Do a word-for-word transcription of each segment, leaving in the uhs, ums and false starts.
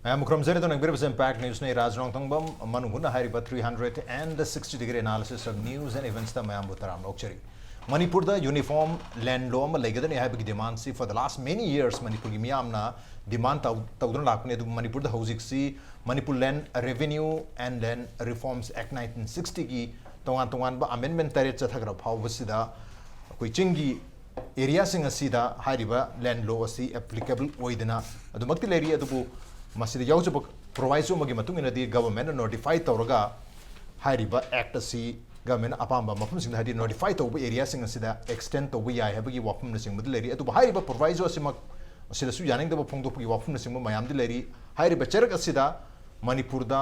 ꯃꯌꯥꯝꯕꯨ ꯈꯨꯔꯨꯝꯖꯔꯤ꯫ ꯑꯗꯣ ꯅꯪꯕꯤꯔꯤꯕꯁꯦ Impact Newsꯅꯤ꯫ ꯔꯥꯖ ꯔꯣꯡꯊꯪꯕꯝ, ꯃꯅꯨꯡ ꯍꯨꯠꯅ ꯍꯥꯏꯔꯤꯕ three hundred and sixty degree analysis of news and eventsꯇ ꯃꯌꯥꯝꯕꯨ ꯇꯔꯥꯝꯅ ꯑꯣꯛꯆꯔꯤ꯫ ꯃꯅꯤꯄꯨꯔꯗ uniform land law ꯑꯃ ꯂꯩꯒꯗꯕꯅꯤ ꯍꯥꯏꯕꯒꯤ demandꯁꯤ for the last many years ꯃꯅꯤꯄꯨꯔꯒꯤ ꯃꯤꯌꯥꯝꯅ demand ꯇꯧ-, ꯇꯧꯗꯨꯅ ꯂꯥꯛꯄꯅꯤ꯫ ꯑꯗꯨꯕꯨ ꯃꯅꯤꯄꯨꯔꯗ ꯍꯧꯖꯤꯛꯁꯤ Manipur Land Revenue and Land Reforms Act nineteen sixtyꯒꯤ ꯇꯣꯉꯥꯟ ꯇꯣꯉꯥꯟꯕ amendment ꯇꯔꯦꯠ ꯆꯠꯊꯈ꯭ꯔ ꯐꯥꯎꯕꯁꯤꯗ ꯑꯩꯈꯣꯏ ꯆꯤꯡꯒꯤ areaꯁꯤꯡ ꯑꯁꯤꯗ ꯍꯥꯏꯔꯤꯕ land law ꯑꯁꯤ applicable ꯑꯣꯏꯗꯅ ꯑꯗꯨꯃꯛꯇꯤ ꯂꯩꯔꯤ꯫ ꯑꯗꯨꯕꯨ ꯃꯁꯤꯗ ꯌꯥꯎꯖꯕ proviso ꯑꯃꯒꯤ ꯃꯇꯨꯡ ꯏꯟꯅꯗꯤ governmentꯅ notify ꯇꯧꯔꯒ ꯍꯥꯏꯔꯤꯕ act ꯑꯁꯤ governmentꯅ ꯑꯄꯥꯝꯕ ꯃꯐꯝꯁꯤꯡꯗ, ꯍꯥꯏꯗꯤ notify ꯇꯧꯕ areaꯁꯤꯡ ꯑꯁꯤꯗ extend ꯇꯧꯕ ꯌꯥꯏ ꯍꯥꯏꯕꯒꯤ ꯋꯥꯐꯝꯅꯆꯤꯡꯕꯗꯤ ꯂꯩꯔꯤ꯫ ꯑꯗꯨꯕꯨ ꯍꯥꯏꯔꯤꯕ proviso ꯑꯁꯤꯃꯛ, ꯑꯁꯤꯗꯁꯨ ꯌꯥꯅꯤꯡꯗꯕ ꯐꯣꯡꯗꯣꯛꯄꯒꯤ ꯋꯥꯐꯝꯅꯆꯤꯡꯕ ꯃꯌꯥꯝꯗꯤ ꯂꯩꯔꯤ꯫ ꯍꯥꯏꯔꯤꯕ ꯆꯔꯛ ꯑꯁꯤꯗ ꯃꯅꯤꯄꯨꯔꯗ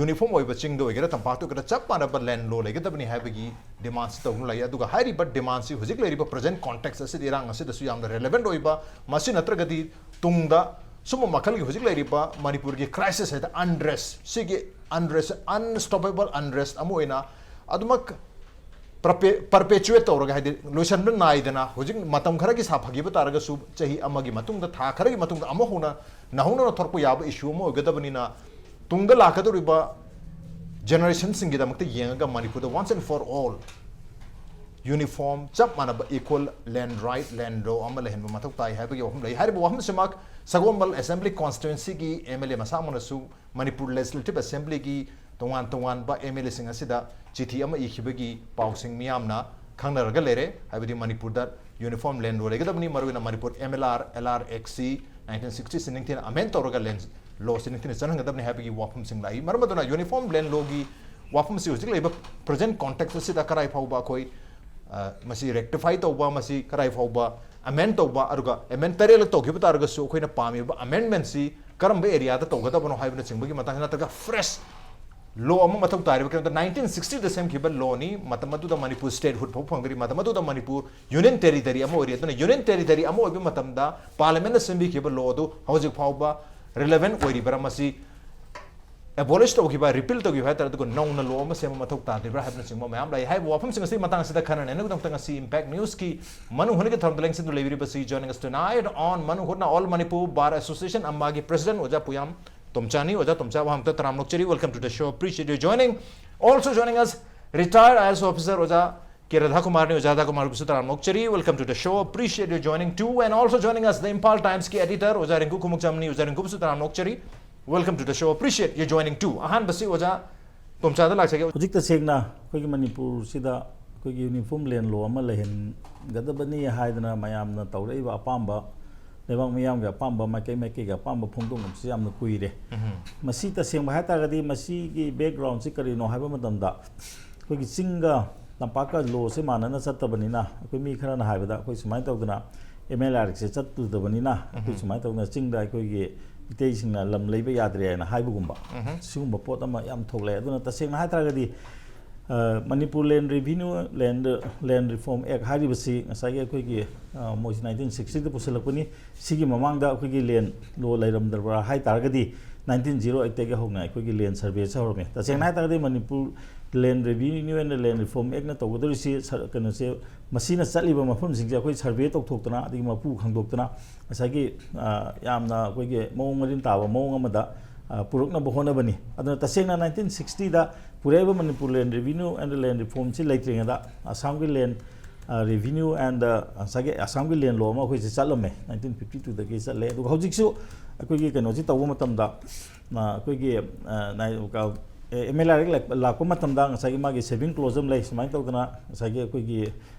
uniform ꯑꯣꯏꯕ ꯆꯤꯡꯗ ꯑꯣꯏꯒꯦꯔꯥ ꯇꯝꯄꯥꯛꯇ ꯑꯣꯏꯒꯦꯔꯥ ꯆꯞ ꯃꯥꯟꯅꯕ land law ꯂꯩꯒꯗꯕꯅꯤ ꯍꯥꯏꯕꯒꯤ demandꯁꯤ ꯇꯧꯗꯨꯅ ꯂꯩ꯫ ꯑꯗꯨꯒ ꯍꯥꯏꯔꯤꯕ demandꯁꯤ ꯍꯧꯖꯤꯛ ꯂꯩꯔꯤꯕ present context ꯑꯁꯤꯗ, ꯏꯔꯥꯡ ꯑꯁꯤꯗꯁꯨ ꯌꯥꯝꯅ relevant ꯑꯣꯏꯕ, ꯃꯁꯤ ꯅꯠꯇ꯭ꯔꯒꯗꯤ ꯇꯨꯡꯗ ꯁꯨꯝꯕ ꯃꯈꯜꯒꯤ ꯍꯧꯖꯤꯛ ꯂꯩꯔꯤꯕ ꯃꯅꯤꯄꯨꯔꯒꯤ crisis ꯍꯥꯏꯗꯤ unrest, ꯁꯤꯒꯤ unrest, unstoppable unrest ꯑꯃ ꯑꯣꯏꯅ ꯑꯗꯨꯃꯛ perpe-, perpetuate ꯇꯧꯔꯒ, ꯍꯥꯏꯗꯤ ꯂꯣꯏꯁꯟꯕ ꯅꯥꯏꯗꯅ ꯍꯧꯖꯤꯛ ꯃꯇꯝ ꯈꯔꯒꯤ ꯁꯥꯐꯈꯤꯕ ꯇꯥꯔꯒꯁꯨ ꯆꯍꯤ ꯑꯃꯒꯤ ꯃꯇꯨꯡꯗ, ꯊꯥ ꯈꯔꯒꯤ ꯃꯇꯨꯡꯗ ꯑꯃꯨꯛ ꯍꯧꯅ ꯅꯧꯍꯧꯅꯅ ꯊꯣꯔꯛꯄ ꯌꯥꯕ issue ꯑꯃ ꯑꯣꯏꯒꯗꯕꯅꯤꯅ ꯇꯨꯡꯗ ꯂꯥꯛꯀꯗꯧꯔꯤꯕ generationꯁꯤꯡꯒꯤꯗꯃꯛꯇ ꯌꯦꯡꯉꯒ ꯃꯅꯤꯄꯨꯔꯗ once and for all uniform, ꯆꯞ ꯃꯥꯟꯅꯕ equal land right, land law ꯑꯃ ꯂꯩꯍꯟꯕ ꯃꯊꯧ ꯇꯥꯏ ꯍꯥꯏꯕꯒꯤ ꯋꯥꯐꯝ ꯂꯩ꯫ ꯍꯥꯏꯔꯤꯕ ꯋꯥꯐꯝꯁꯤꯃꯛ ꯁꯒꯣꯜꯕꯜ Assembly Constituencyꯒꯤ MLA ꯃꯁꯥꯃꯛꯅꯁꯨ ꯃꯅꯤꯄꯨꯔ Legislative Assemblyꯒꯤ ꯇꯣꯉꯥꯟ ꯇꯣꯉꯥꯟꯕ MLAꯁꯤꯡ ꯑꯁꯤꯗ ꯆꯤꯊꯤ ꯑꯃ ꯏꯈꯤꯕꯒꯤ ꯄꯥꯎꯁꯤꯡ ꯃꯤꯌꯥꯝꯅ ꯈꯪꯅꯔꯒ ꯂꯩꯔꯦ꯫ ꯍꯥꯏꯕꯗꯤ ꯃꯅꯤꯄꯨꯔꯗ uniform land law ꯂꯩꯒꯗꯕꯅꯤ, ꯃꯔꯨꯑꯣꯏꯅ ꯃꯅꯤꯄꯨꯔ MLR, LR Actꯁꯤ nineteen sixtyꯁꯤ ꯅꯤꯡꯊꯤꯅ amend ꯇꯧꯔꯒ land lawꯁꯤ ꯅꯤꯡꯊꯤꯅ ꯆꯠꯍꯟꯒꯗꯕꯅꯤ ꯍꯥꯏꯕꯒꯤ ꯋꯥꯐꯝꯁꯤꯡ ꯂꯥꯛꯏ꯫ ꯃꯔꯝ ꯑꯗꯨꯅ uniform land lawꯒꯤ ꯋꯥꯐꯝꯁꯤ ꯍꯧꯖꯤꯛ ꯂꯩꯕ present context ꯑꯁꯤꯗ ꯀꯔꯥꯏ ꯐꯥꯎꯕ ꯑꯩꯈꯣꯏ, ꯑ, ꯃꯁꯤ rectify ꯇꯧꯕ, ꯃꯁꯤ ꯀꯔꯥꯏ ꯐꯥꯎꯕ amend ꯇꯧꯕ, ꯑꯗꯨꯒ amend ꯇꯔꯦꯠꯂꯛ ꯇꯧꯈꯤꯕ ꯇꯥꯔꯒꯁꯨ ꯑꯩꯈꯣꯏꯅ ꯄꯥꯝꯃꯤꯕ amendmentꯁꯤ ꯀꯔꯝꯕ areaꯗ ꯇꯧꯒꯗꯕꯅꯣ ꯍꯥꯏꯕꯅꯆꯤꯡꯕꯒꯤ ꯃꯇꯥꯡꯗ ꯅꯠꯇ꯭ꯔꯒ fresh law ꯑꯃ ꯃꯊꯧ ꯇꯥꯔꯤꯕ ꯀꯩꯅꯣꯗ nineteen sixtyꯗ ꯁꯦꯝꯈꯤꯕ lawꯅꯤ꯫ ꯃꯇꯝ ꯑꯗꯨꯗ ꯃꯅꯤꯄꯨꯔ statehood ꯐꯥꯎ ꯐꯪꯗ꯭ꯔꯤ꯫ ꯃꯇꯝ ꯑꯗꯨꯗ ꯃꯅꯤꯄꯨꯔ union territory ꯑꯃ ꯑꯣꯏꯔꯤ꯫ ꯑꯗꯨꯅ union territory ꯑꯃ ꯑꯣꯏꯕ ꯃꯇꯝꯗ parliamentꯅ ꯁꯦꯝꯕꯤꯈꯤꯕ law ꯑꯗꯨ ꯍꯧꯖꯤꯛ ꯐꯥꯎꯕ relevant ꯑꯣꯏꯔꯤꯕ꯭ꯔꯥ, ꯃꯁꯤ abolish ꯇꯧꯈꯤꯕ, repeal ꯇꯧꯈꯤꯕ ꯍꯥꯏꯇꯥꯔꯦ, ꯑꯗꯨꯒ ꯅꯧꯅ law ꯑꯃ ꯁꯦꯝꯕ ꯃꯊꯧ ꯇꯥꯗ꯭ꯔꯤꯕ꯭ꯔꯥ ꯍꯥꯏꯕꯅꯆꯤꯡꯕ ꯃꯌꯥꯝ ꯂꯩ꯫ ꯍꯥꯏꯔꯤꯕ ꯋꯥꯐꯝꯁꯤꯡ ꯑꯁꯤ ꯃꯇꯥꯡ ꯑꯁꯤꯗ ꯈꯟꯅ ꯅꯩꯅꯕꯒꯤꯗꯃꯛꯇ ꯉꯁꯤ Impact Newsꯀꯤ ꯃꯅꯨꯡ ꯍꯨꯠꯅꯒꯤ ꯊꯧꯔꯝꯗ ꯂꯦꯡꯁꯤꯟꯗꯨꯅ ꯂꯩꯕꯤꯔꯤꯕꯁꯤ joining us tonight on ꯃꯅꯨꯡ ꯍꯨꯠꯅ All Manipur Bar Association ꯑꯃꯒꯤ president ꯑꯣꯖꯥ ꯄꯨꯌꯥꯝ ꯇꯣꯝꯆꯥꯅꯤ꯫ ꯑꯣꯖꯥ ꯇꯣꯝꯆꯥ, ꯋꯥꯍꯪꯇ ꯇꯔꯥꯝꯅ ꯑꯣꯛꯆꯔꯤ꯫ Welcome to the show, appreciate you joining. Also joining us, retired I A S officer ꯑꯣꯖꯥ ꯀꯦ ꯔꯥꯙꯥꯀꯨꯃꯥꯔꯅꯤ꯫ ꯑꯣꯖꯥ ꯔꯥꯙꯥꯀꯨꯃꯥꯔꯕꯨꯁꯨ ꯇꯔꯥꯝꯅ ꯑꯣꯛꯆꯔꯤ꯫ Welcome to the show, appreciate you joining too. And also joining us, the Imphal Times ꯀꯤ editor ꯑꯣꯖꯥ ꯔꯤꯡꯀꯨ ꯈꯨꯃꯨꯛꯆꯝꯅꯤ꯫ ꯑꯣꯖꯥ ꯔꯤꯡꯀꯨꯕꯨꯁꯨ ꯇꯔꯥꯝꯅ ꯑꯣꯛꯆꯔꯤ꯫ Welcome to the show, appreciate you joining too. ꯑꯍꯥꯟꯕꯁꯤ ꯑꯣꯖꯥ ꯇꯣꯝꯆꯥꯗ ꯂꯥꯛꯆꯒꯦ꯫ ꯍꯧꯖꯤꯛ ꯇꯁꯦꯡꯅ ꯑꯩꯈꯣꯏꯒꯤ ꯃꯅꯤꯄꯨꯔꯁꯤꯗ ꯑꯩꯈꯣꯏꯒꯤ uniform land law ꯑꯃ ꯂꯩꯍꯟꯒꯗꯕꯅꯤ ꯍꯥꯏꯗꯅ ꯃꯌꯥꯝꯅ ꯇꯧꯔꯛꯏꯕ ꯑꯄꯥꯝꯕ, ꯂꯩꯕꯥꯛ ꯃꯤꯌꯥꯝꯒꯤ ꯑꯄꯥꯝꯕ, ꯃꯥꯏꯀꯩ ꯃꯥꯏꯀꯩꯒꯤ ꯑꯄꯥꯝꯕ ꯐꯣꯡꯗꯣꯛꯅꯕꯁꯤ ꯌꯥꯝꯅ ꯀꯨꯏꯔꯦ꯫ ꯃꯁꯤ ꯇꯁꯦꯡꯕ ꯍꯥꯏꯇꯥꯔꯒꯗꯤ ꯃꯁꯤꯒꯤ background ꯁꯤ ꯀꯔꯤꯅꯣ ꯍꯥꯏꯕ ꯃꯇꯝꯗ, ꯑꯩꯈꯣꯏꯒꯤ ꯆꯤꯡꯒ ꯇꯝꯄꯥꯛꯀ law ꯁꯤ ꯃꯥꯟꯅꯅ ꯆꯠꯇꯕꯅꯤꯅ, ꯑꯩꯈꯣꯏ ꯃꯤ ꯈꯔꯅ ꯍꯥꯏꯕꯗ ꯑꯩꯈꯣꯏ ꯁꯨꯃꯥꯏꯅ ꯇꯧꯗꯅ MLR Act ꯁꯦ ꯆꯠꯂꯨꯗꯕꯅꯤꯅ, ꯑꯩꯈꯣꯏ ꯁꯨꯃꯥꯏꯅ ꯇꯧꯗꯅ ꯆꯤꯡꯗ ꯑꯩꯈꯣꯏꯒꯤ ꯃꯤꯇꯩꯁꯤꯡꯅ ꯂꯝ ꯂꯩꯕ ꯌꯥꯗ꯭ꯔꯦ ꯍꯥꯏꯅ ꯍꯥꯏꯕꯒꯨꯝꯕ, ꯁꯤꯒꯨꯝꯕ ꯄꯣꯠ ꯑꯃ ꯌꯥꯝ ꯊꯣꯛꯂꯛꯑꯦ꯫ ꯑꯗꯨꯅ ꯇꯁꯦꯡꯅ ꯍꯥꯏꯇꯥꯔꯒꯗꯤ, ꯑ, Manipur Land Revenue, Land, Land Reform Act ꯍꯥꯏꯔꯤꯕꯁꯤ ꯉꯁꯥꯏꯒꯤ ꯑꯩꯈꯣꯏꯒꯤ, ꯑ, ꯃꯣꯏꯁꯤ nineteen sixty ꯗ ꯄꯨꯁꯤꯜꯂꯛꯄꯅꯤ꯫ ꯁꯤꯒꯤ ꯃꯃꯥꯡꯗ ꯑꯩꯈꯣꯏꯒꯤ land law ꯂꯩꯔꯝꯗꯕ꯭ꯔꯥ ꯍꯥꯏ ꯇꯥꯔꯒꯗꯤ, nineteen zero eight ꯇꯒꯤ ꯍꯧꯅ ꯑꯩꯈꯣꯏꯒꯤ land survey ꯁꯦ ꯍꯧꯔꯝꯃꯤ꯫ ꯇꯁꯦꯡꯅ ꯍꯥꯏ ꯇꯥꯔꯒꯗꯤ Manipur Land Revenue and Land Reform Act ꯅ ꯇꯧꯒꯗꯧꯔꯤꯁꯤ ꯁꯔ-, ꯀꯩꯅꯣꯁꯦ, ꯃꯁꯤꯅ ꯆꯠꯂꯤꯕ ꯃꯐꯝꯁꯤꯡꯁꯦ ꯑꯩꯈꯣꯏ survey ꯇꯧꯊꯣꯛꯇꯅ, ꯑꯗꯒꯤ ꯃꯄꯨ ꯈꯪꯗꯣꯛꯇꯅ, ꯉꯁꯥꯏꯒꯤ, ꯑ, ꯌꯥꯝꯅ ꯑꯩꯈꯣꯏꯒꯤ ꯃꯑꯣꯡ ꯃꯔꯤꯟ ꯇꯥꯕ ꯃꯑꯣꯡ ꯑꯃꯗ, ꯑ, ꯄꯨꯔꯛꯅꯕ ꯍꯣꯠꯅꯕꯅꯤ꯫ ꯑꯗꯨꯅ ꯇꯁꯦꯡꯅ nineteen sixty the ꯄꯨꯔꯛꯏꯕ Manipur Land Revenue and Land Reform ꯁꯤ ꯂꯩꯇ꯭ꯔꯤꯉꯩꯗ ꯑꯁꯥꯝꯒꯤ land, ꯑ, Revenue and, ꯑ, ꯉꯁꯥꯏꯒꯤ ꯑꯁꯥꯝꯒꯤ land law ꯑꯃ ꯑꯩꯈꯣꯏꯁꯦ ꯆꯠꯂꯝꯃꯦ, nineteen fifty two ꯗꯒꯤ ꯆꯠꯂꯦ꯫ ꯑꯗꯨꯒ ꯍꯧꯖꯤꯛꯁꯨ ꯑꯩꯈꯣꯏꯒꯤ ꯀꯩꯅꯣꯁꯤ ꯇꯧꯕ ꯃꯇꯝꯗ, ꯑ, ꯑꯩꯈꯣꯏꯒꯤ, ꯑ, ꯅꯥꯏ-, ꯀ-, ꯑꯦ, MLR Act ꯂꯥꯛ-, ꯂꯥꯛꯄ ꯃꯇꯝꯗ ꯉꯁꯥꯏꯒꯤ ꯃꯥꯒꯤ saving clause ꯑꯃ ꯂꯩ꯫ ꯁꯨꯃꯥꯏꯅ ꯇꯧꯗꯅ ꯉꯁꯥꯏꯒꯤ ꯑꯩꯈꯣꯏꯒꯤ,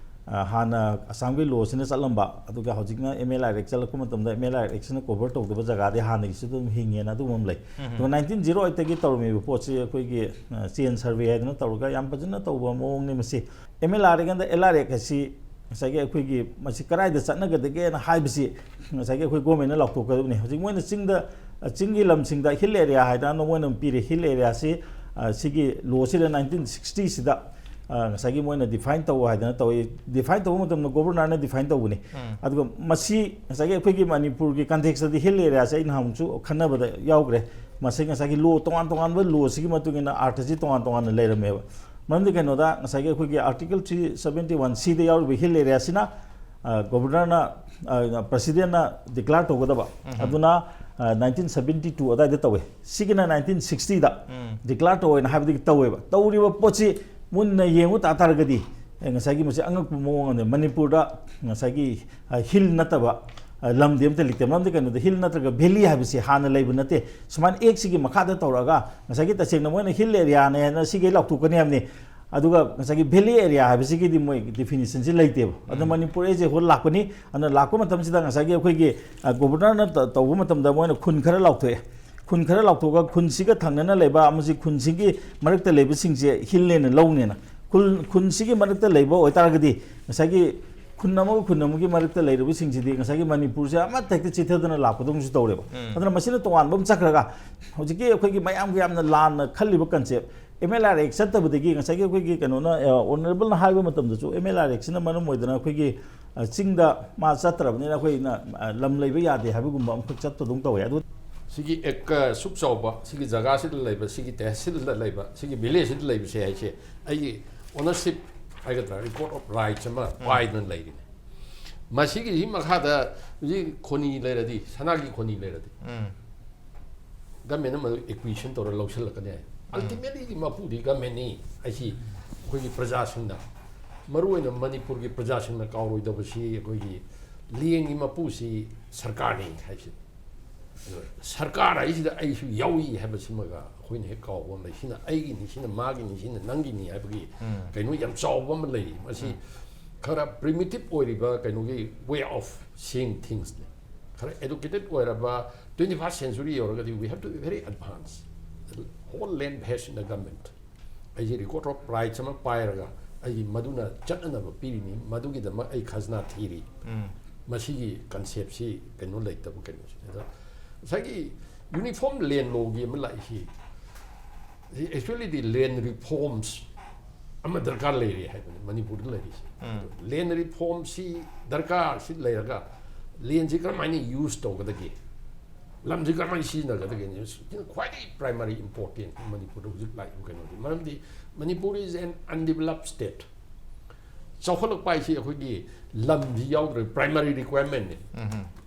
ꯑ, ꯍꯥꯟꯅ ꯑꯁꯥꯝꯒꯤ law ꯁꯤꯅ ꯆꯠꯂꯝꯕ, ꯑꯗꯨꯒ ꯍꯧꯖꯤꯛꯅ MLR Act ꯆꯠꯂꯛꯄ ꯃꯇꯝꯗ MLR Act ꯁꯤꯅ cover ꯇꯧꯗꯕ ꯖꯒꯥꯗꯤ ꯍꯥꯟꯅꯒꯤꯁꯨ ꯑꯗꯨꯝ ꯍꯤꯡꯉꯦꯅ ꯑꯗꯨꯒꯨꯝꯕ ꯑꯃ ꯂꯩ꯫ ꯑꯗꯨꯒ nineteen zero eight ꯇꯒꯤ ꯇꯧꯔꯝꯃꯤꯕ ꯄꯣꯠꯁꯤ ꯑꯩꯈꯣꯏꯒꯤ, ꯑ, chain survey ꯍꯥꯏꯗꯅ ꯇꯧꯔꯒ ꯌꯥꯝ ꯐꯖꯅ ꯇꯧꯕ ꯃꯑꯣꯡꯅꯤ ꯃꯁꯤ꯫ MLR Act and LR Act ꯑꯁꯤ ꯉꯁꯥꯏꯒꯤ ꯑꯩꯈꯣꯏꯒꯤ ꯃꯁꯤ ꯀꯗꯥꯏꯗ ꯆꯠꯅꯒꯗꯒꯦꯅ ꯍꯥꯏꯕꯁꯤ ꯉꯁꯥꯏꯒꯤ ꯑꯩꯈꯣꯏ government ꯅ ꯂꯥꯎꯊꯣꯛꯀꯗꯕꯅꯤ꯫ ꯍꯧꯖꯤꯛ ꯃꯣꯏꯅ ꯆꯤꯡꯗ, ꯆꯤꯡꯒꯤ ꯂꯝꯁꯤꯡꯗ hill area ꯍꯥꯏꯗꯅ ꯃꯣꯏꯅ ꯄꯤꯔꯦ꯫ Hill area ꯁꯤ, ꯑ, ꯁꯤꯒꯤ law ꯁꯤꯗ nineteen sixty ꯁꯤꯗ, ꯑ, ꯉꯁꯥꯏꯒꯤ ꯃꯣꯏꯅ define ꯇꯧ ꯍꯥꯏꯗꯅ ꯇꯧꯏ꯫ Define ꯇꯧꯕ ꯃꯇꯝꯗ governor ꯅ define ꯇꯧꯕꯅꯤ꯫ ꯑꯗꯨꯒ ꯃꯁꯤ ꯉꯁꯥꯏꯒꯤ ꯑꯩꯈꯣꯏꯒꯤ ꯃꯅꯤꯄꯨꯔꯒꯤ context ꯇꯗꯤ hill area ꯁꯦ ꯑꯩ ꯅꯍꯥꯟꯃꯨꯛꯁꯨ ꯈꯟꯅꯕꯗ ꯌꯥꯎꯈ꯭ꯔꯦ꯫ ꯃꯁꯤ ꯉꯁꯥꯏꯒꯤ law ꯇꯣꯉꯥꯟ ꯇꯣꯉꯥꯟꯕ law ꯁꯤꯒꯤ ꯃꯇꯨꯡ ꯏꯟꯅ ꯑꯥꯔꯊꯁꯤ ꯇꯣꯉꯥꯟ ꯇꯣꯉꯥꯟꯅ ꯂꯩꯔꯝꯃꯦꯕ꯫ ꯃꯔꯝꯗꯤ ꯀꯩꯅꯣꯗ ꯉꯁꯥꯏꯒꯤ ꯑꯩꯈꯣꯏꯒꯤ Article three seventy one C ꯗ ꯌꯥꯎꯔꯤꯕ hill area ꯁꯤꯅ, ꯑ, governor ꯅ, ꯑ, president ꯅ declare ꯇꯧꯒꯗꯕ꯫ ꯑꯗꯨꯅ ꯅꯥꯏꯟꯇꯤꯟ ꯁꯕꯦꯟꯇꯤ ꯇꯨ ꯑꯗꯨꯋꯥꯏꯗ ꯇꯧꯋꯦ꯫ ꯁꯤꯒꯤꯅ ꯅꯥꯏꯟꯇꯤꯟ ꯁꯤꯛꯁꯇꯤꯗ ꯗꯤꯀ꯭ꯂꯥꯔ ꯇꯧꯋꯦꯅ ꯍꯥꯏꯕꯗꯒꯤ ꯇꯧꯋꯦꯕ꯫ ꯇꯧꯔꯤꯕ ꯄꯣꯠꯁꯤ ꯃꯨꯟꯅ ꯌꯦꯡꯉꯨ ꯇꯥ ꯇꯥꯔꯒꯗꯤ, ꯑꯦ, ꯉꯁꯥꯏꯒꯤ ꯃꯁꯤ ꯑꯉꯛꯄ ꯃꯑꯣꯡ ꯑꯃꯅꯤ꯫ ꯃꯅꯤꯄꯨꯔꯗ ꯉꯁꯥꯏꯒꯤ, ꯑ, ꯍꯤꯜ ꯅꯠꯇꯕ, ꯑ, ꯂꯝꯗꯤ ꯑꯝꯇ ꯂꯩꯇꯦ꯫ ꯃꯔꯝꯗꯤ ꯀꯩꯅꯣꯗ ꯍꯤꯜ ꯅꯠꯇ꯭ꯔꯒ ꯚꯦꯂꯤ ꯍꯥꯏꯕꯁꯤ ꯍꯥꯟꯅ ꯂꯩꯕ ꯅꯠꯇꯦ꯫ ꯁꯨꯃꯥꯏꯅ ꯑꯦꯛꯁꯤꯒꯤ ꯃꯈꯥꯗ ꯇꯧꯔꯛꯑꯒ ꯉꯁꯥꯏꯒꯤ ꯇꯁꯦꯡꯅ ꯃꯣꯏꯅ ꯍꯤꯜ ꯑꯦꯔꯤꯌꯥꯅꯦꯅ ꯁꯤꯒꯩ ꯂꯥꯎꯊꯣꯛꯀꯅꯤ ꯍꯥꯏꯕꯅꯤ꯫ ꯑꯗꯨꯒ ꯉꯁꯥꯏꯒꯤ ꯚꯦꯂꯤ ꯑꯦꯔꯤꯌꯥ ꯍꯥꯏꯕꯁꯤꯒꯤꯗꯤ ꯃꯣꯏ ꯗꯤꯐꯤꯅꯤꯁꯟꯁꯤ ꯂꯩꯇꯦꯕ꯫ ꯑꯗꯨꯅ ꯃꯅꯤꯄꯨꯔ ꯑꯦꯁ ꯑꯦ ꯍꯣꯜ ꯂꯥꯛꯄꯅꯤ꯫ ꯑꯗꯨꯅ ꯂꯥꯛꯄ ꯃꯇꯝꯁꯤꯗ ꯉꯁꯥꯏꯒꯤ ꯑꯩꯈꯣꯏꯒꯤ, ꯑ, ꯒꯣꯕꯔꯅꯔꯅ ꯇ-, ꯇꯧꯕ ꯃꯇꯝꯗ ꯃꯣꯏꯅ ꯈꯨꯟ ꯈꯔ ꯂꯥꯎꯊꯣꯛꯑꯦ꯫ ꯈꯨꯟ ꯈꯔ ꯂꯥꯎꯊꯣꯛꯑꯒ ꯈꯨꯟꯁꯤꯒ ꯊꯪꯅꯅ ꯂꯩꯕ ꯑꯃꯁꯤ ꯈꯨꯟꯁꯤꯒꯤ ꯃꯔꯛꯇ ꯂꯩꯕꯁꯤꯡꯁꯦ ꯍꯤꯜꯅꯦꯅ ꯂꯧꯅꯦꯅ꯫ ꯈꯨꯜ-, ꯈꯨꯟꯁꯤꯒꯤ ꯃꯔꯛꯇ ꯂꯩꯕ ꯑꯣꯏꯇꯥꯔꯒꯗꯤ ꯉꯁꯥꯏꯒꯤ ꯈꯨꯟ ꯑꯃꯒ ꯈꯨꯟ ꯑꯃꯒꯤ ꯃꯔꯛꯇ ꯂꯩꯔꯤꯕꯁꯤꯡꯁꯤꯗꯤ ꯉꯁꯥꯏꯒꯤ ꯃꯅꯤꯄꯨꯔꯁꯦ ꯑꯃꯠꯇ ꯍꯦꯛꯇ ꯆꯤꯊꯗꯅ ꯂꯥꯛꯄꯗꯧꯅꯁꯨ ꯇꯧꯔꯦꯕ꯫ ꯑꯗꯨꯅ ꯃꯁꯤꯅ ꯇꯣꯉꯥꯟꯕ ꯑꯃ ꯆꯠꯈ꯭ꯔꯒ ꯍꯧꯖꯤꯛꯀꯤ ꯑꯩꯈꯣꯏꯒꯤ ꯃꯌꯥꯝꯒꯤ ꯌꯥꯝꯅ ꯂꯥꯟꯅ ꯈꯜꯂꯤꯕ ꯀꯟꯁꯦꯞ, ꯑꯦꯝ ꯑꯦꯜ ꯑꯥꯔ ꯑꯦꯛ ꯆꯠꯇꯕꯗꯒꯤ ꯉꯁꯥꯏꯒꯤ ꯑꯩꯈꯣꯏꯒꯤ ꯀꯩꯅꯣꯅ, ꯑ, ꯑꯣꯅꯔꯦꯕꯜꯅ ꯍꯥꯏꯕ ꯃꯇꯝꯗꯁꯨ ꯑꯦꯝ ꯑꯦꯜ ꯑꯥꯔ ꯑꯦꯛꯁꯤꯅ ꯃꯔꯝ ꯑꯣꯏꯗꯅ ꯑꯩꯈꯣꯏꯒꯤ, ꯑ, ꯆꯤꯡꯗ ꯃꯥ ꯆꯠꯇ꯭ꯔꯕꯅꯤꯅ ꯑꯩꯈꯣꯏꯅ, ꯑ, ꯂꯝ ꯂꯩꯕ ꯌꯥꯗꯦ ꯍꯥꯏꯕꯒꯨꯝꯕ ꯑꯃꯈꯛ ꯆꯠꯄꯗꯧ ꯇꯧꯋꯦ꯫ ꯑꯗꯨ ꯁꯤꯒꯤ ꯑꯦꯛꯀ ꯁꯨꯛ ꯆꯥꯎꯕ ꯁꯤꯒꯤ ꯖꯒꯥꯁꯤꯗ ꯂꯩꯕ, ꯁꯤꯒꯤ ꯇꯦꯍꯁꯤꯜꯗ ꯂꯩꯕ, ꯁꯤꯒꯤ ꯚꯤꯂꯦꯖꯁꯤꯗ ꯂꯩꯕꯁꯦ ꯍꯥꯏꯁꯦ ꯑꯩꯒꯤ ꯑꯣꯅꯔꯁꯤꯞ ꯍꯥꯏꯒꯗ꯭ꯔꯥ, ꯔꯦꯀꯣꯔꯗ ꯑꯣꯐ ꯔꯥꯏꯠꯁ ꯑꯃ ꯄꯥꯏꯗꯨꯅ ꯂꯩꯔꯤꯅꯦ꯫ ꯃꯁꯤꯒꯤ ꯃꯈꯥꯗ ꯍꯧꯖꯤꯛ ꯈꯣꯅꯤ ꯂꯩꯔꯗꯤ, ꯁꯅꯥꯒꯤ ꯈꯣꯅꯤ ꯂꯩꯔꯗꯤ, ꯒꯃꯦꯟꯅ ꯃꯗꯨ ꯑꯦꯀ꯭ꯋꯤꯖꯤꯁꯟ ꯇꯧꯔ ꯂꯧꯁꯤꯜꯂꯛꯀꯅꯤ ꯍꯥꯏ꯫ ꯑꯜꯇꯤꯃꯦꯠꯂꯤ ꯃꯄꯨꯗꯤ ꯒꯃꯦꯟꯅꯤ꯫ ꯑꯩꯁꯤ ꯑꯩꯈꯣꯏꯒꯤ ꯄ꯭ꯔꯖꯥꯁꯤꯡꯅ, ꯃꯔꯨꯑꯣꯏꯅ ꯃꯅꯤꯄꯨꯔꯒꯤ ꯄ꯭ꯔꯖꯥꯁꯤꯡꯅ ꯀꯥꯎꯔꯣꯏꯗꯕꯁꯤ ꯑꯩꯈꯣꯏꯒꯤ ꯂꯦꯟꯒꯤ ꯃꯄꯨꯁꯤ ꯁꯔꯀꯥꯔꯅꯤ ꯍꯥꯏꯁꯤꯅꯤ꯫ ꯑꯗꯣ ꯁꯔꯀꯥꯔ ꯍꯥꯏꯁꯤꯗ ꯑꯩꯁꯨ ꯌꯥꯎꯏ ꯍꯥꯏꯕꯁꯤꯃꯒ ꯑꯩꯈꯣꯏꯅ ꯍꯦꯛ ꯀꯥꯎꯕ ꯑꯃ ꯂꯩ꯫ ꯁꯤꯅ ꯑꯩꯒꯤꯅꯤ, ꯁꯤꯅ ꯃꯥꯒꯤꯅꯤ, ꯁꯤꯅ ꯅꯪꯒꯤꯅꯤ ꯍꯥꯏꯕꯒꯤ ꯀꯩꯅꯣ ꯌꯥꯝ ꯆꯥꯎꯕ ꯑꯃ ꯂꯩꯔꯤ꯫ ꯃꯁꯤ ꯈꯔ ꯄ꯭ꯔꯤꯃꯤꯇꯤꯞ ꯑꯣꯏꯔꯤꯕ ꯀꯩꯅꯣꯒꯤ ꯋꯦ ꯑꯣꯐ ꯁꯤꯌꯤꯡ ꯊꯤꯡꯁꯅꯤ꯫ ꯈꯔ ꯑꯦꯗꯨꯀꯦꯇꯦꯠ ꯑꯣꯏꯔꯕ, twenty first century ꯌꯧꯔꯒꯗꯤ we have to be very advanced, whole land based in the government꯫ ꯑꯩꯁꯦ ꯔꯦꯀꯣꯔꯗ ꯑꯣꯐ ꯔꯥꯏꯠꯁ ꯑꯃ ꯄꯥꯏꯔꯒ ꯑꯩꯒꯤ ꯃꯗꯨꯅ ꯆꯠꯅꯅꯕ ꯄꯤꯔꯤꯅꯤ, ꯃꯗꯨꯒꯤꯗꯃꯛ ꯑꯩ ꯈꯖꯅꯥ ꯊꯤꯔꯤ꯫ ꯃꯁꯤꯒꯤ ꯀꯟꯁꯦꯞꯁꯤ ꯀꯩꯅꯣ ꯂꯩꯇꯕ ꯀꯩꯅꯣꯁꯤꯅꯤ꯫ ꯑꯗ ꯉꯁꯥꯏꯒꯤ ꯌꯨꯅꯤꯐꯣꯔꯝ ꯂꯦꯟ ꯂꯣꯒꯤ ꯑꯃ ꯂꯥꯛꯏꯁꯤ, ꯑꯦꯛꯆꯨꯋꯦꯂꯤꯗꯤ ꯂꯦꯟ ꯔꯤꯐꯣꯔꯝꯁ ꯑꯃ ꯗꯔꯀꯥꯔ ꯂꯩꯔꯤ ꯍꯥꯏꯕꯅꯤ ꯃꯅꯤꯄꯨꯔꯗ ꯂꯩꯔꯤꯁꯦ꯫ ꯂꯦꯟ ꯔꯤꯐꯣꯔꯝꯁꯤ ꯗꯔꯀꯥꯔꯁꯤ ꯂꯩꯔꯒ ꯂꯦꯟꯁꯤ ꯀꯔꯝꯍꯥꯏꯅ ꯌꯨꯁ ꯇꯧꯒꯗꯒꯦ, ꯂꯝꯁꯤ ꯀꯔꯝꯍꯥꯏꯅ ꯁꯤꯖꯤꯟꯅꯒꯗꯒꯦ, ꯁꯤꯅ ꯈ꯭ꯋꯥꯏꯗꯒꯤ ꯄ꯭ꯔꯥꯏꯃꯥꯔꯤ ꯏꯝꯄꯣꯔꯇꯦꯟ ꯃꯅꯤꯄꯨꯔꯗ ꯍꯧꯖꯤꯛ ꯂꯥꯛꯏꯕ ꯀꯩꯅꯣꯗꯤ꯫ ꯃꯔꯝꯗꯤ Manipur is an undeveloped state꯫ ꯆꯥꯎꯈꯠꯂꯛꯄ ꯍꯥꯏꯁꯤ ꯑꯩꯈꯣꯏꯒꯤ ꯂꯝꯁꯤ ꯌꯥꯎꯗ꯭ꯔꯦ, ꯄ꯭ꯔꯥꯏꯃꯥꯔꯤ ꯔꯤꯀ꯭ꯋꯥꯏꯔꯃꯦꯟꯅꯤ꯫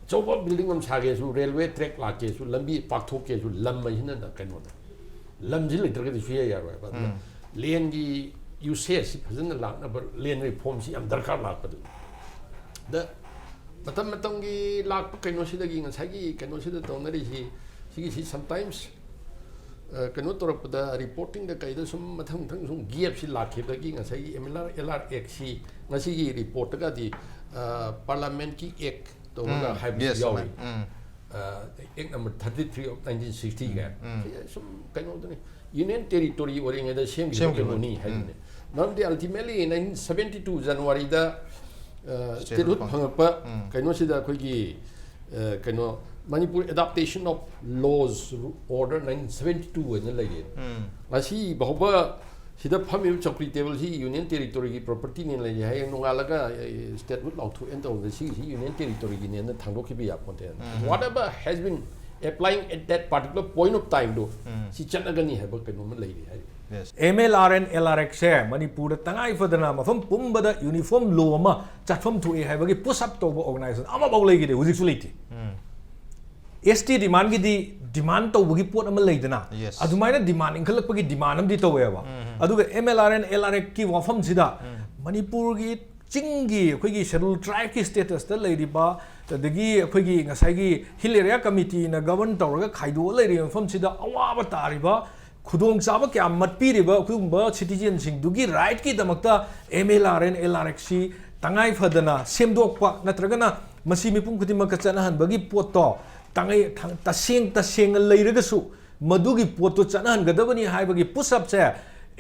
ꯑꯆꯧꯕ ꯕꯤꯜꯗꯤꯡ ꯑꯃ ꯁꯥꯒꯦꯁꯨ, ꯔꯦꯜꯋꯦ ꯇ꯭ꯔꯦꯛ ꯂꯥꯛꯀꯦꯁꯨ, ꯂꯝꯕꯤ ꯄꯥꯛꯊꯣꯛꯀꯦꯁꯨ, ꯂꯝ ꯍꯥꯏꯁꯤꯅ ꯀꯩꯅꯣꯅꯦ꯫ ꯂꯝꯁꯤ ꯂꯩꯇ꯭ꯔꯒꯗꯤ ꯁꯨꯌꯥ ꯌꯥꯔꯣꯏꯕ꯫ ꯑꯗꯨꯅ ꯎꯝ꯫ ꯂꯦꯟꯒꯤ ꯌꯨꯁꯦꯖꯁꯤ ꯐꯖꯅ ꯂꯥꯛꯅꯕ ꯂꯦꯟ ꯔꯤꯐꯣꯔꯝꯁꯤ ꯌꯥꯝ ꯗꯔꯀꯥꯔ ꯂꯥꯛꯄꯗꯨꯅꯤ꯫ ꯗ ꯃꯇꯝ ꯃꯇꯝꯒꯤ ꯂꯥꯛꯄ ꯀꯩꯅꯣꯁꯤꯗꯒꯤ ꯉꯁꯥꯏꯒꯤ ꯀꯩꯅꯣꯁꯤꯗ ꯇꯧꯅꯔꯤꯁꯤ, ꯁꯤꯒꯤꯁꯤ ꯁꯝꯇꯥꯏꯝꯁ ꯀꯩꯅꯣ ꯇꯧꯔꯛꯄꯗ, ꯔꯤꯄꯣꯔꯇꯤꯡꯗ ꯀꯩꯗ ꯁꯨꯝ ꯃꯊꯪ ꯃꯊꯪ ꯁꯨꯝ ꯒꯦꯞꯁꯤ ꯂꯥꯛꯈꯤꯕꯗꯒꯤ ꯉꯁꯥꯏꯒꯤ M L R L R ꯑꯦꯛꯁꯤ ꯉꯁꯤꯒꯤ ꯔꯤꯄꯣꯔꯠꯇꯒꯗꯤ ꯄꯥꯔꯂꯥꯃꯦꯟꯠꯀꯤ ꯑꯦꯛ ꯇꯧꯔꯒ ꯎꯝ, ꯍꯥꯏꯕꯁꯨ ꯕꯤ ꯑꯦꯁ ꯑꯦꯟ ꯑꯦꯜ꯫ ꯌꯥꯎꯔꯤ꯫ Um. Act number thirty three of nineteen sixty ꯀꯥꯏꯅ꯫ ꯎꯝ꯫ ꯁꯤ ꯁꯨꯝ ꯀꯩꯅꯣꯗꯨꯅꯤ, ꯌꯨꯅꯤꯌꯟ ꯇꯦꯔꯤꯇꯣꯔꯤ ꯑꯣꯏꯔꯤꯉꯩꯗ ꯁꯦꯝꯈꯤꯕ ꯁꯦꯝꯈꯤꯕ꯫ ꯀꯩꯅꯣꯅꯤ ꯎꯝ꯫ ꯍꯥꯏꯗꯨꯅꯤ꯫ ꯃꯔꯝꯗꯤ ꯑꯜꯇꯤꯃꯦꯠꯂꯤ ꯅꯥꯏꯟꯇꯤꯟ ꯁꯕꯦꯟꯇꯤ ꯇꯨ ꯖꯅꯋꯥꯔꯤꯗ statehood statehood ꯐꯪꯉꯛꯄ ꯎꯝ꯫ ꯀꯩꯅꯣꯁꯤꯗ ꯑꯩꯈꯣꯏꯒꯤ, ꯑ, ꯀꯩꯅꯣ, Manipur adaptation of laws order nineteen seventy two ꯍꯥꯏꯅ ꯂꯩꯔꯤ꯫ ꯎꯝ꯫ ꯉꯁꯤ ꯐꯥꯎꯕ ꯁꯤꯗ ꯐꯝꯃꯤꯕ ꯆꯧꯀ꯭ꯔꯤ ꯇꯦꯕꯜꯁꯤ ꯌꯨꯅꯤꯌꯟ ꯇꯦꯔꯤꯇꯣꯔꯤꯒꯤ ꯄ꯭ꯔꯣꯄꯔꯇꯤꯅꯦꯅ ꯂꯩꯔꯤ꯫ ꯍꯌꯦꯡ ꯅꯣꯡꯉꯥꯜꯂꯒ, ꯑ, statehood ꯂꯥꯎꯊꯣꯛꯑꯦꯅ ꯇꯧꯕꯗ ꯁꯤꯒꯤꯁꯤ ꯌꯨꯅꯤꯌꯟ ꯇꯦꯔꯤꯇꯣꯔꯤꯒꯤꯅꯦꯅ ꯊꯥꯡꯗꯣꯛꯈꯤꯕ ꯌꯥꯄꯣꯟꯇꯦ꯫ Um. Whatever has been applying at that particular point of time ꯗꯣ ꯎꯝ꯫ ꯁꯤ ꯆꯠꯅꯒꯅꯤ ꯍꯥꯏꯕ ꯀꯩꯅꯣꯝꯃ ꯂꯩꯔꯤ ꯍꯥꯏꯔꯤ꯫ Yes. M L R N L R ꯑꯦꯛꯁꯁꯦ ꯃꯅꯤꯄꯨꯔꯗ ꯇꯉꯥꯏ ꯐꯗꯅ ꯃꯐꯝ ꯄꯨꯝꯕꯗ ꯌꯨꯅꯤꯐꯣꯔꯝ ꯂꯣ ꯑꯃ ꯆꯠꯐꯝ ꯊꯣꯛꯏ ꯍꯥꯏꯕꯒꯤ ꯄꯨꯁ ꯑꯞ ꯇꯧꯕ ꯑꯣꯔꯒꯅꯥꯏꯖꯦꯁꯟ ꯑꯃꯐꯥꯎ ꯂꯩꯈꯤꯗꯦ, ꯍꯧꯖꯤꯛꯁꯨ ꯂꯩꯇꯦ꯫ ꯎꯝ꯫ ꯑꯦꯁ ꯇꯤ ꯗꯤꯃꯥꯟꯒꯤꯗꯤ ꯗꯤꯃꯥꯟ ꯇꯧꯕꯒꯤ ꯄꯣꯠ ꯑꯃ ꯂꯩꯗꯅ, Yes. ꯑꯗꯨꯃꯥꯏꯅ ꯗꯤꯃꯥꯟ ꯏꯟꯈꯠꯂꯛꯄꯒꯤ ꯗꯤꯃꯥꯟ ꯑꯃꯗꯤ ꯇꯧꯋꯦꯕ꯫ ꯎꯝ, ꯎꯝ꯫ ꯑꯗꯨꯒ M L R N L R ꯑꯦꯛꯀꯤ ꯋꯥꯐꯝꯁꯤꯗ ꯎꯝ꯫ ꯃꯅꯤꯄꯨꯔꯒꯤ ꯆꯤꯡꯒꯤ ꯑꯩꯈꯣꯏꯒꯤ ꯁꯦꯗꯨꯜ ꯇ꯭ꯔꯥꯏꯕꯀꯤ ꯁ꯭ꯇꯦꯇꯁꯇ ꯂꯩꯔꯤꯕ, ꯑꯗꯒꯤ ꯑꯩꯈꯣꯏꯒꯤ ꯉꯁꯥꯏꯒꯤ ꯍꯤꯜ ꯑꯦꯔꯤꯌꯥ ꯀꯃꯤꯇꯤꯅ ꯒꯕꯔꯟ ꯇꯧꯔꯒ ꯈꯥꯏꯗꯣꯛꯑ ꯂꯩꯔꯤꯕ ꯃꯐꯝꯁꯤꯗ ꯑꯋꯥꯕ ꯇꯥꯔꯤꯕ, ꯈꯨꯗꯣꯡꯆꯥꯕ ꯀꯌꯥ ꯃꯠꯄꯤꯔꯤꯕ ꯑꯩꯈꯣꯏꯒꯨꯝꯕ ꯁꯤꯇꯤꯖꯦꯟꯁꯤꯡꯗꯨꯒꯤ ꯔꯥꯏꯠꯀꯤꯗꯃꯛꯇ M L R N L R ꯑꯦꯛꯁꯁꯤ ꯇꯉꯥꯏ ꯐꯗꯅ ꯁꯦꯝꯗꯣꯛꯄ ꯅꯠꯇ꯭ꯔꯒꯅ ꯃꯁꯤ ꯃꯤꯄꯨꯝ ꯈꯨꯗꯤꯡꯃꯛꯀ ꯆꯠꯅꯍꯟꯕꯒꯤ ꯄꯣꯠꯇꯣ ꯇꯉꯥꯏ-, ꯊ-, ꯇꯁꯦꯡ ꯇꯁꯦꯡꯅ ꯂꯩꯔꯒꯁꯨ ꯃꯗꯨꯒꯤ ꯄꯣꯠꯇꯨ ꯆꯠꯅꯍꯟꯒꯗꯕꯅꯤ ꯍꯥꯏꯕꯒꯤ ꯄꯨꯁ ꯑꯞꯁꯦ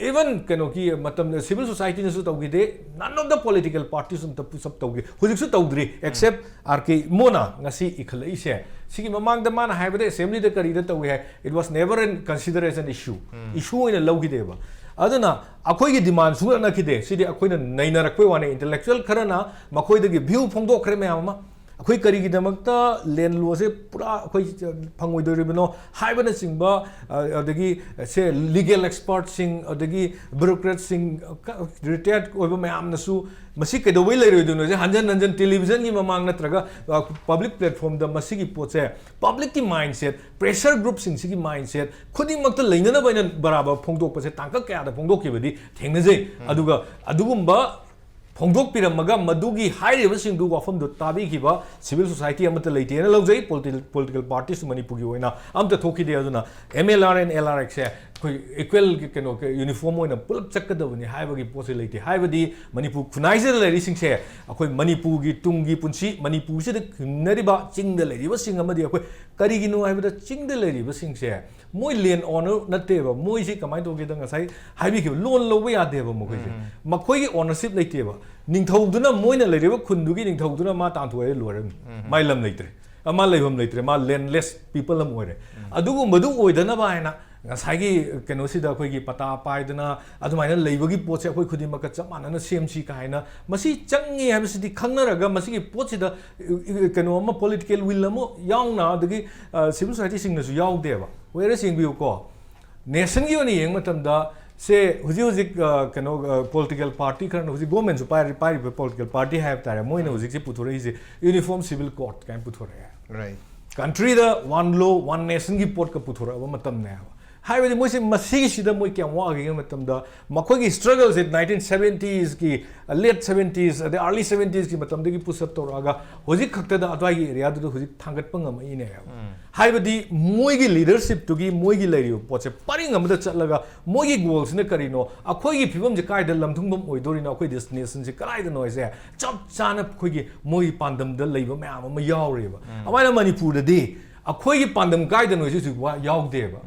even ꯀꯩꯅꯣꯒꯤ ꯃꯇꯝꯗ civil society ꯅꯁꯨ ꯇꯧꯈꯤꯗꯦ, none of the political parties ꯑꯝꯇ ꯄꯨꯁ ꯑꯞ ꯇꯧꯈꯤ, ꯍꯧꯖꯤꯛꯁꯨ ꯇꯧꯗ꯭ꯔꯤ, except ꯑꯥꯔ ꯀꯦ ꯏꯃꯣꯅ ꯉꯁꯤ ꯏꯈꯠꯂꯛꯏꯁꯦ꯫ ꯁꯤꯒꯤ ꯃꯃꯥꯡꯗ ꯃꯥꯅ ꯍꯥꯏꯕꯗ ꯑꯦꯁꯦꯝꯕ꯭ꯂꯤꯗ ꯀꯔꯤꯗ ꯇꯧꯏ ꯍꯥꯏ, it was never in consideration issue, ꯎꯝ꯫ ꯏꯁꯨ ꯑꯣꯏꯅ ꯂꯧꯈꯤꯗꯦꯕ꯫ ꯑꯗꯨꯅ ꯑꯩꯈꯣꯏꯒꯤ ꯗꯤꯃꯥꯟ ꯁꯨꯡꯅ ꯅꯠꯈꯤꯗꯦ꯫ ꯁꯤꯗꯤ ꯑꯩꯈꯣꯏꯅ ꯅꯩꯅꯔꯛꯄꯩ ꯋꯥꯅꯤ꯫ ꯏꯟꯇꯦꯂꯦꯛꯆꯨꯋꯦꯜ ꯈꯔꯅ ꯃꯈꯣꯏꯗꯒꯤ ꯚ꯭ꯌꯨ ꯐꯣꯡꯗꯣꯛꯈ꯭ꯔꯦ ꯃꯌꯥꯝ ꯑꯃ, ꯑꯩꯈꯣꯏ ꯀꯔꯤꯒꯤꯗꯃꯛꯇ ꯂꯦꯟ ꯂꯣꯁꯦ ꯄꯨꯔꯥ ꯑꯩꯈꯣꯏ ꯐꯪꯉꯣꯏꯗꯣꯔꯤꯕꯅꯣ ꯍꯥꯏꯕꯅꯆꯤꯡꯕ, ꯑ, ꯑꯗꯒꯤ ꯁꯦ ꯂꯤꯒꯦꯜ ꯑꯦꯛꯁꯄꯔꯠꯁꯤꯡ, ꯑꯗꯒꯤ ꯕ꯭ꯌꯨꯔꯣꯀ꯭ꯔꯦꯠꯁꯤꯡ, ꯔꯤꯇꯥꯌꯔꯠ ꯑꯣꯏꯕ ꯃꯌꯥꯝꯅꯁꯨ ꯃꯁꯤ ꯀꯩꯗꯧꯕꯩ ꯂꯩꯔꯣꯏꯗꯣꯏꯅꯣꯁꯦ ꯍꯟꯖꯟ ꯍꯟꯖꯟ ꯇꯦꯂꯤꯚꯤꯖꯟꯒꯤ ꯃꯃꯥꯡ ꯅꯠꯇ꯭ꯔꯒ ꯄꯕ꯭ꯂꯤꯛ ꯄ꯭ꯂꯦꯠꯐꯣꯝꯗ ꯃꯁꯤꯒꯤ ꯄꯣꯠꯁꯦ, ꯄꯕ꯭ꯂꯤꯛꯀꯤ ꯃꯥꯏꯟꯁꯦꯠ, ꯄ꯭ꯔꯦꯁꯔ ꯒ꯭ꯔꯨꯞꯁꯤꯡꯁꯤꯒꯤ ꯃꯥꯏꯟꯁꯦꯠ ꯈꯨꯗꯤꯡꯃꯛꯇ ꯂꯩꯅꯅꯕ ꯑꯩꯅ ꯕꯔꯥꯕꯔ ꯐꯣꯡꯗꯣꯛꯄꯁꯦ ꯇꯥꯡꯀꯛ ꯀꯌꯥꯗ ꯐꯣꯡꯗꯣꯛꯈꯤꯕꯗꯤ ꯊꯦꯡꯅꯖꯩ꯫ ꯑꯗꯨꯒ ꯑꯗꯨꯒꯨꯝꯕ ꯐꯣꯡꯗꯣꯛꯄꯤꯔꯝꯃꯒ ꯃꯗꯨꯒꯤ ꯍꯥꯏꯔꯤꯕꯁꯤꯡꯗꯨ ꯋꯥꯐꯝꯗꯨ ꯇꯥꯕꯤꯈꯤꯕ ꯁꯤꯚꯤꯜ ꯁꯣꯁꯥꯏꯇꯤ ꯑꯃꯠꯇ ꯂꯩꯇꯦꯅ ꯂꯧꯖꯩ꯫ ꯄꯣꯂꯤꯇꯤꯀꯦꯜ ꯄꯥꯔꯇꯤꯁꯨ ꯃꯅꯤꯄꯨꯔꯒꯤ ꯑꯣꯏꯅ ꯑꯝꯇ ꯊꯣꯛꯈꯤꯗꯦ꯫ ꯑꯗꯨꯅ M L R N L R ꯑꯦꯛꯁꯁꯦ ꯑꯩꯈꯣꯏ ꯏꯀ꯭ꯋꯦꯜ ꯀꯩꯅꯣ ꯌꯨꯅꯤꯐꯣꯔꯝ ꯑꯣꯏꯅ ꯄꯨꯂꯞ ꯆꯠꯀꯗꯕꯅꯤ ꯍꯥꯏꯕꯒꯤ ꯄꯣꯠꯁꯦ ꯂꯩꯇꯦ꯫ ꯍꯥꯏꯕꯗꯤ ꯃꯅꯤꯄꯨꯔ ꯈꯨꯟꯅꯥꯏꯁꯤꯗ ꯂꯩꯔꯤꯁꯤꯡꯁꯦ ꯑꯩꯈꯣꯏ ꯃꯅꯤꯄꯨꯔꯒꯤ ꯇꯨꯡꯒꯤ ꯄꯨꯟꯁꯤ, ꯃꯅꯤꯄꯨꯔꯁꯤꯗ ꯍꯤꯡꯅꯔꯤꯕ ꯆꯤꯡꯗ ꯂꯩꯔꯤꯕꯁꯤꯡ ꯑꯃꯗꯤ ꯑꯩꯈꯣꯏ ꯀꯔꯤꯒꯤꯅꯣ ꯍꯥꯏꯕꯗ ꯆꯤꯡꯗ ꯂꯩꯔꯤꯕꯁꯤꯡꯁꯦ ꯃꯣꯏ ꯂꯦꯟ ꯑꯣꯅꯔ ꯅꯠꯇꯦꯕ꯫ ꯃꯣꯏꯁꯤ ꯀꯃꯥꯏꯅ ꯇꯧꯒꯦꯗ ꯉꯁꯥꯏ ꯍꯥꯏꯕꯤꯈꯤꯕ ꯂꯣꯟ ꯂꯧꯕ ꯌꯥꯗꯦꯕ ꯃꯈꯣꯏꯁꯦ꯫ ꯃꯈꯣꯏꯒꯤ ꯑꯣꯅꯔꯁꯤꯞ ꯂꯩꯇꯦꯕ꯫ ꯅꯤꯡꯊꯧꯗꯨꯅ, ꯃꯣꯏꯅ ꯂꯩꯔꯤꯕ ꯈꯨꯟꯗꯨꯒꯤ ꯅꯤꯡꯊꯧꯗꯨꯅ ꯃꯥ ꯇꯥꯟꯊꯣꯛꯑꯦ, ꯂꯣꯏꯔꯦ꯫ ꯃꯥꯏ ꯂꯝ ꯂꯩꯇ꯭ꯔꯦ꯫ ꯑ, ꯃꯥ ꯂꯩꯐꯝ ꯂꯩꯇ꯭ꯔꯦ꯫ ꯃꯥ ꯂꯦꯟꯂꯦꯁ ꯄꯤꯄꯜ ꯑꯃ ꯑꯣꯏꯔꯦ꯫ ꯑꯗꯨꯒꯨꯝꯕꯗꯨ ꯑꯣꯏꯗꯅꯕ ꯍꯥꯏꯅ ꯉꯁꯥꯏꯒꯤ ꯀꯩꯅꯣꯁꯤꯗ ꯑꯩꯈꯣꯏꯒꯤ ꯄꯇꯥ ꯄꯥꯏꯗꯅ ꯑꯗꯨꯃꯥꯏꯅ ꯂꯩꯕꯒꯤ ꯄꯣꯠꯁꯦ ꯑꯩꯈꯣꯏ ꯈꯨꯗꯤꯡꯃꯛꯀ ꯆꯞ ꯃꯥꯟꯅꯅ ꯁꯦꯝꯁꯤ ꯀꯥꯏꯅ ꯃꯁꯤ ꯆꯪꯉꯤ ꯍꯥꯏꯕꯁꯤꯗꯤ ꯈꯪꯅꯔꯒ ꯃꯁꯤꯒꯤ ꯄꯣꯠꯁꯤꯗ, ꯏ, ꯏ, ꯀꯩꯅꯣ ꯑꯃ, ꯄꯣꯂꯤꯇꯤꯀꯦꯜ ꯋꯤꯜ ꯑꯃ ꯌꯥꯎꯅ, ꯑꯗꯒꯤ, ꯑ, ꯁꯤꯚꯤꯜ ꯁꯣꯁꯥꯏꯇꯤꯁꯤꯡꯅꯁꯨ ꯌꯥꯎꯗꯦꯕ꯫ Whereas ꯌꯦꯡꯕꯤꯌꯨꯀꯣ, ꯅꯦꯁꯟꯒꯤ ꯑꯣꯏꯅ ꯌꯦꯡꯕ ꯃꯇꯝꯗ ꯁꯦ ꯍꯧꯖꯤꯛ ꯍꯧꯖꯤꯛ, ꯑ, ꯀꯩꯅꯣ, ꯑ, ꯄꯣꯂꯤꯇꯤꯀꯦꯜ ꯄꯥꯔꯇꯤ ꯈꯔꯅ, ꯍꯧꯖꯤꯛ ꯒꯣꯔꯃꯦꯟꯁꯨ ꯄꯥꯏꯔꯤ, ꯄꯥꯏꯔꯤꯕ ꯄꯣꯂꯤꯇꯤꯀꯦꯜ ꯄꯥꯔꯇꯤ ꯍꯥꯏꯕ ꯇꯥꯔꯦ, ꯃꯣꯏꯅ ꯍꯧꯖꯤꯛꯁꯦ ꯄꯨꯊꯣꯔꯛꯏꯁꯦ ꯌꯨꯅꯤꯐꯣꯔꯝ ꯁꯤꯚꯤꯜ ꯀꯣꯗ ꯀꯥꯏꯅ ꯄꯨꯊꯣꯔꯛꯑꯦ꯫ Right. ꯀꯟꯇ꯭ꯔꯤꯗ ꯋꯥꯟ ꯂꯣ, ꯋꯥꯟ ꯅꯦꯁꯟꯒꯤ ꯄꯣꯠꯀ ꯄꯨꯊꯣꯔꯛꯑꯕ ꯃꯇꯝꯅꯦꯕ꯫ ꯍꯥꯏꯕꯗꯤ ꯃꯣꯏꯁꯦ ꯃꯁꯤꯒꯤꯁꯤꯗ ꯃꯣꯏ ꯀꯌꯥꯝ ꯋꯥꯒꯦ ꯍꯥꯏꯕ ꯃꯇꯝꯗ, ꯃꯈꯣꯏꯒꯤ ꯁ꯭ꯇ꯭ꯔꯒꯜꯁꯦ ꯅꯥꯏꯟꯇꯤꯟ ꯁꯕꯦꯟꯇꯤꯁꯀꯤ, ꯂꯦꯠ ꯁꯕꯦꯟꯇꯤꯁ ꯑꯗꯩ ꯑꯥꯔꯂꯤ ꯁꯕꯦꯟꯇꯤꯁꯀꯤ ꯃꯇꯝꯗꯒꯤ ꯄꯨꯁ ꯑꯞ ꯇꯧꯔꯛꯑꯒ ꯍꯧꯖꯤꯛ ꯈꯛꯇꯗ ꯑꯗ꯭ꯋꯥꯏꯒꯤ ꯑꯦꯔꯤꯌꯥꯗꯨꯗ ꯍꯧꯖꯤꯛ ꯊꯥꯡꯒꯠꯄ ꯉꯝꯃꯛꯏꯅꯦꯕ꯫ ꯍꯥꯏꯕꯗꯤ ꯃꯣꯏꯒꯤ ꯂꯤꯗꯔꯁꯤꯞꯇꯨꯒꯤ, ꯃꯣꯏꯒꯤ ꯂꯩꯔꯤꯕ ꯄꯣꯠꯁꯦ ꯄꯔꯤꯡ ꯑꯃꯗ ꯆꯠꯂꯒ ꯃꯣꯏꯒꯤ ꯒꯣꯜꯁꯤꯅ ꯀꯔꯤꯅꯣ, ꯑꯩꯈꯣꯏꯒꯤ ꯐꯤꯕꯝꯁꯦ ꯀꯥꯏꯗ ꯂꯝꯊꯨꯡꯐꯝ ꯑꯣꯏꯗꯣꯔꯤꯅꯣ, ꯑꯩꯈꯣꯏ ꯗꯦꯁꯇꯤꯅꯦꯁꯟꯁꯦ ꯀꯗꯥꯏꯗꯅꯣ ꯍꯥꯏꯁꯦ ꯆꯞ ꯆꯥꯅ ꯑꯩꯈꯣꯏꯒꯤ ꯃꯣꯏꯒꯤ ꯄꯥꯟꯗꯝꯗ ꯂꯩꯕ ꯃꯌꯥꯝ ꯑꯃ ꯌꯥꯎꯔꯦꯕ꯫ ꯑꯗꯨꯃꯥꯏꯅ ꯃꯅꯤꯄꯨꯔꯗꯗꯤ ꯑꯩꯈꯣꯏꯒꯤ ꯄꯥꯟꯗꯝ ꯀꯥꯏꯗꯅꯣ ꯍꯥꯏꯁꯦ ꯍꯧꯖꯤꯛ ꯋꯥ ꯌꯥꯎꯗꯦꯕ꯫